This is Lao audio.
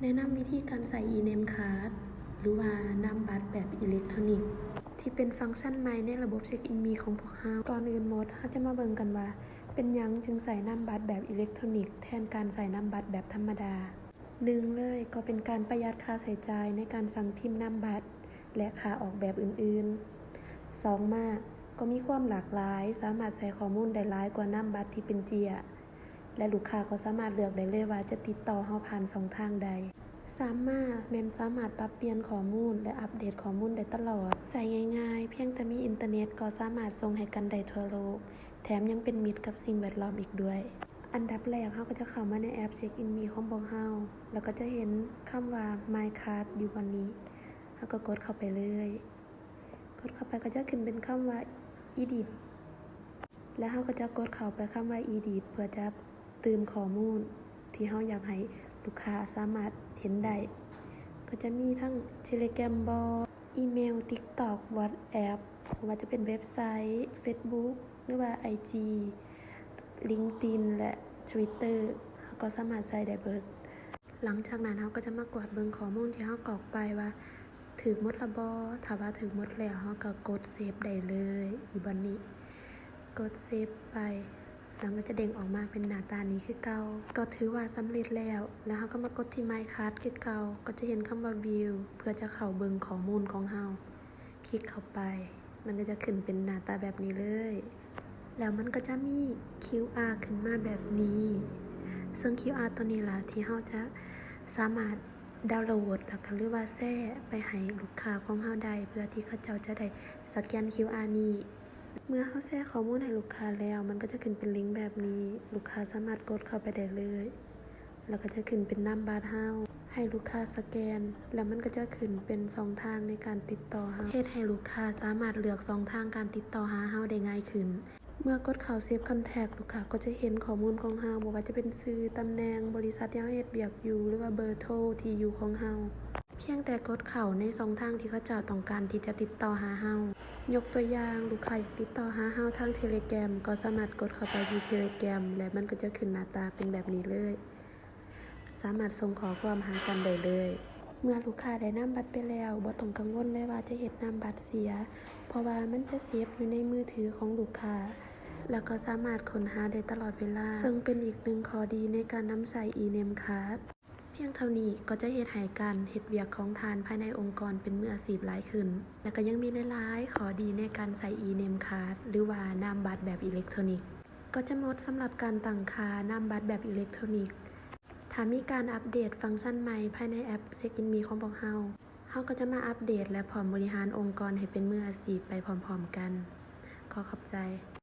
ແນະນຳວິທີການໃສ່ e-name card ຫຼືວ່ານາມບັດແບບອີເລັກໂທຣນິກ ທີ່ເປັນຟັງຊັນໃໝ່ໃນລະບົບ Check In Me ຂອງພວກເຮົາ. ກ່ອນອື່ນໝົດ, ເຮົາຈະມາເບິ່ງກັນວ່າ ເປັນຫຍັງຈຶ່ງໃສ່ນາມບັດແບບອີເລັກໂທຣນິກແທນການໃສ່ນາມບັດແບບທຳມະດາ. ໜຶ່ງເລີຍກໍເປັນການປະຢັດຄ່າໃຊ້ຈ່າຍໃນການສັ່ງພິມນາມບັດ ແລະ ຄ່າອອກແບບອື່ນໆ. ສອງມາ ກໍມີຄວາມຫຼາກຫຼາຍ, ສາມາດໃສ່ຂໍ້ມູນໄດ້ຫຼາຍກວ່ານາມບັດທີ່ເປັນເຈ້ຍ ແລະ ລູກຄ້າກໍສາມາດເລືອກໄດ້ເລີຍວ່າຈະຕິດຕໍ່ເຮົາຜ່ານຊ່ອງທາງໃດ. ສາມມາ ແມ່ນສາມາດປັບປ່ຽນຂໍ້ມູນ ແລະ ອັບເດດຂໍ້ມູນໄດ້ຕະຫຼອດ. ໃຊ້ງ່າຍໆ, ພຽງແຕ່ມີອິນເຕີເນັດກໍສາມາດສົ່ງໃຫ້ກັນໄດ້ທົ່ວໂລກ, ແຖມຍັງເປັນມິດກັບສິ່ງແວດລ້ອມອີກດ້ວຍ. ອັນດັບແລກເຮົາກໍຈະເຂົ້າມາໃນແອັບ Check In Me ຂອງພວກເຮົາ ແລ້ວກໍຈະເຫັນຄຳວ່າ My Card ຢູ່ບ່ອນນີ້. ເຮົາກໍກົດເຂົ້າໄປເລີຍ. ກົດເຂົ້າໄປກໍຈະຂຶ້ນເປັນຄຳວ່າ Edit ແລະ ເຮົາກໍຈະກົດເຂົ້າໄປຄຳວ່າ Edit ເພື່ອຈະຕື່ມຂໍ້ມູນທີ່ເຮົາຢາກໃຫ້ລູກຄ້າສາມາດເຫັນໄດ້. ກໍຈະມີທັງ Telegram Bot, ອີເມວ, TikTok, WhatsApp ບໍ່ວ່າຈະເປັນເວັບໄຊ, Facebook ຫຼືວ່າ IG, LinkedIn ແລະ Twitter ເຮົາກໍສາມາດໃຊ້ໄດ້ເບິດ. ຫຼັງຈາກນັ້ນເຮົາກໍຈະມາກວດເບິ່ງຂໍ້ມູນທີ່ເຮົາກອກໄປວ່າຖືກໝົດລະບໍ່. ຖ້າວ່າຖືກໝົດແລ້ວ ເຮົາກໍກົດເຊບໄດ້ເລີຍ ຢູ່ບ່ອນນີ້. ກົດເຊບໄປ ແລ້ວກໍຈະເດ້ງອອກມາເປັນໜ້າຕານີ້ຄືເກົ່າ. ກໍຖືວ່າສຳເລັດແລ້ວ. ແລ້ວເຮົາກໍມາກົດທີ່ My Card ຄືເກົ່າ. ກໍຈະເຫັນຄຳວ່າ View ເພື່ອຈະເຂົ້າເບິ່ງຂໍ້ມູນຂອງເຮົາ. ຄລິກເຂົ້າໄປ ມັນກໍຈະຂຶ້ນເປັນໜ້າຕາແບບນີ້ເລີຍ. ແລ້ວມັນກໍຈະມີ QR ຂຶ້ນມາແບບນີ້. ເຊິ່ງ QR ຕົວນີ້ລະທີ່ເຮົາຈະສາມາດດາວໂຫຼດ ແລ້ວກໍ ຫຼືວ່າແຊໄປໃຫ້ລູກຄ້າຂອງເຮົາໄດ້ ເພື່ອທີ່ເຂົາເຈົ້າຈະໄດ້ສະແກນ QR ນີ້. ເມື່ອເຮົາແຊຂໍ້ມູນໃຫ້ລູກຄ້າແລ້ວ ມັນກໍຈະຂຶ້ນເປັນລິງແບບນີ້. ລູກຄ້າສາມາດກົດເຂົ້າໄປໄດ້ເລີຍ. ແລ້ວກໍຈະຂຶ້ນເປັນນາມບັດເຮົາ ໃຫ້ລູກຄ້າສະແກນ ແລ້ວມັນກໍຈະຂຶ້ນເປັນຊ່ອງທາງໃນການຕິດຕໍ່ເຮົາ, ເຮັດໃຫ້ລູກຄ້າສາມາດເລືອກຊ່ອງທາງການຕິດຕໍ່ຫາເຮົາໄດ້ງ່າຍຂຶ້ນ. ເມື່ອກົດເຂົ້າ Save Contact ລູກຄ້າກໍຈະເຫັນຂໍ້ມູນຂອງເຮົາ, ບໍ່ວ່າຈະເປັນຊື່, ຕຳແໜ່ງ, ບໍລິສັດທີ່ເຮົາເຮັດວຽກຢູ່ ຫຼືວ່າເບີໂທ, ທີ່ຢູ່ຂອງເຮົາ. ພຽງແຕ່ກົດເຂົ້າໃນຊ່ອງທາງທີ່ເຂົາເຈົ້າຕ້ອງການທີ່ຈະຕິດຕໍ່ຫາເຮົາ. ຍົກຕົວຢ່າງ, ລູກຄ້າຢາກຕິດຕໍ່ຫາເຮົາທາງ Telegram ກໍສາມາດກົດເຂົ້າໄປທີ່ Telegram ແລະ ມັນກໍຈະຂຶ້ນໜ້າຕາເປັນແບບນີ້ເລີຍ. ສາມາດສົ່ງຂໍ້ຄວາມຫາກັນໄດ້ເລີຍ. ເມື່ອລູກຄ້າໄດ້ນາມບັດໄປແລ້ວ, ບໍ່ຕ້ອງກັງວົນເລີຍວ່າຈະເຮັດນາມບັດເສຍ, ເພາະວ່າມັນຈະເຊບຢູ່ໃນມືຖືຂອງລູກຄ້າ ແລ້ວກໍສາມາດຄົ້ນຫາໄດ້ຕະຫຼອດເວລາ, ເຊິ່ງເປັນອີກໜຶ່ງຂໍ້ດີໃນການນຳໃຊ້ e-name card. ພຽງເທົ່ານີ້ກໍຈະເຮັດໃຫ້ການເຮັດວຽກຂອງທ່ານພາຍໃນອົງກອນເປັນມືອາຊີບຫຼາຍຂຶ້ນ, ແລະ ກໍຍັງມີຫຼາຍໆຂໍ້ດີໃນການໃຊ້ e-name card ຫຼືວ່ານາມບັດແບບອີເລັກໂທຣນິກ. ກໍຈະໝົດສຳລັບການຕັ້ງຄ່ານາມບັດແບບອີເລັກໂທຣນິກ. ຖ້າມີການອັບເດດຟັງຊັນໃໝ່ພາຍໃນແອັບ Check In Me ຂອງພວກເຮົາ, ເຮົາກໍຈະມາອັບເດດ ແລະ ພ້ອມບໍລິຫານອົງກອນໃຫ້ເປັນມືອາຊີບໄປພ້ອມໆກັນ. ຂໍຂອບໃຈ.